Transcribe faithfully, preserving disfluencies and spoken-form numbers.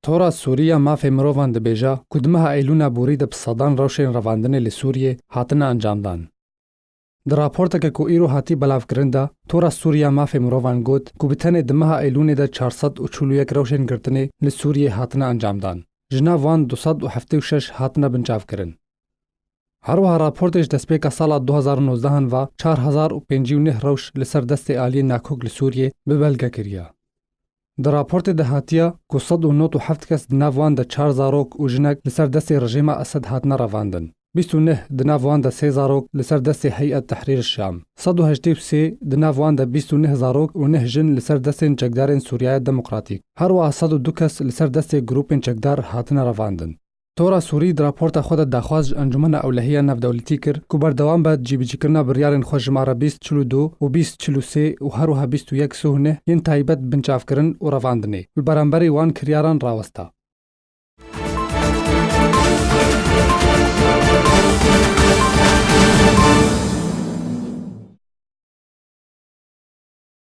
Tora Sûrî ya Mafê Mirovan dibêje ku di meha Eylûna borî de bi sedan rewşên revandinê li Sûriyê hatine encamdan. Di raporteke ku îro hatî belavkirin de, Tora Sûrî ya Mafê Mirovan got ku bi tenê di meha Eylûnê de çar sed û çil û yek rewşên girtinê li Sûriyê hatine encamdan. Ji nav wan du sed û heftê û şeş hatine binçavkirin. Her wiha raportê ji destpêka sala du hazar û nozdeh ve çar hezar û pêncî û neh rewş li ser destê aliyên nakok li Sûriyê bi belge kiriye. Di raportê de hatiye ku sed û nod û heft kes, di nav wan de çar zarok û jinek, li ser destê rejîma Esed hatine revandin. Bîst û neh, di nav wan de sê zarok, li ser destê Heyet Tehrîr Şam. Sed û hejdeh û sê, di nav wan de bîst û neh zarok û neh jin li ser destên çekdarên Sûriyaya Demokratîk. Her wiha sed û du kes li ser destê grûpên çekdar hatine revandin. Tora Sûrî di raporta xwe de daxwaz ji Encûmena Ewlehiya Navdewletî kir ku berdewam be di cîbicîkirina biryarên xwe jimare bîst çil û du û bîst çil û sê û her wiha bîst û yek sih û neh yên taybet binçavkirin û revandinê û li beramberî wan kiryaran rawesta.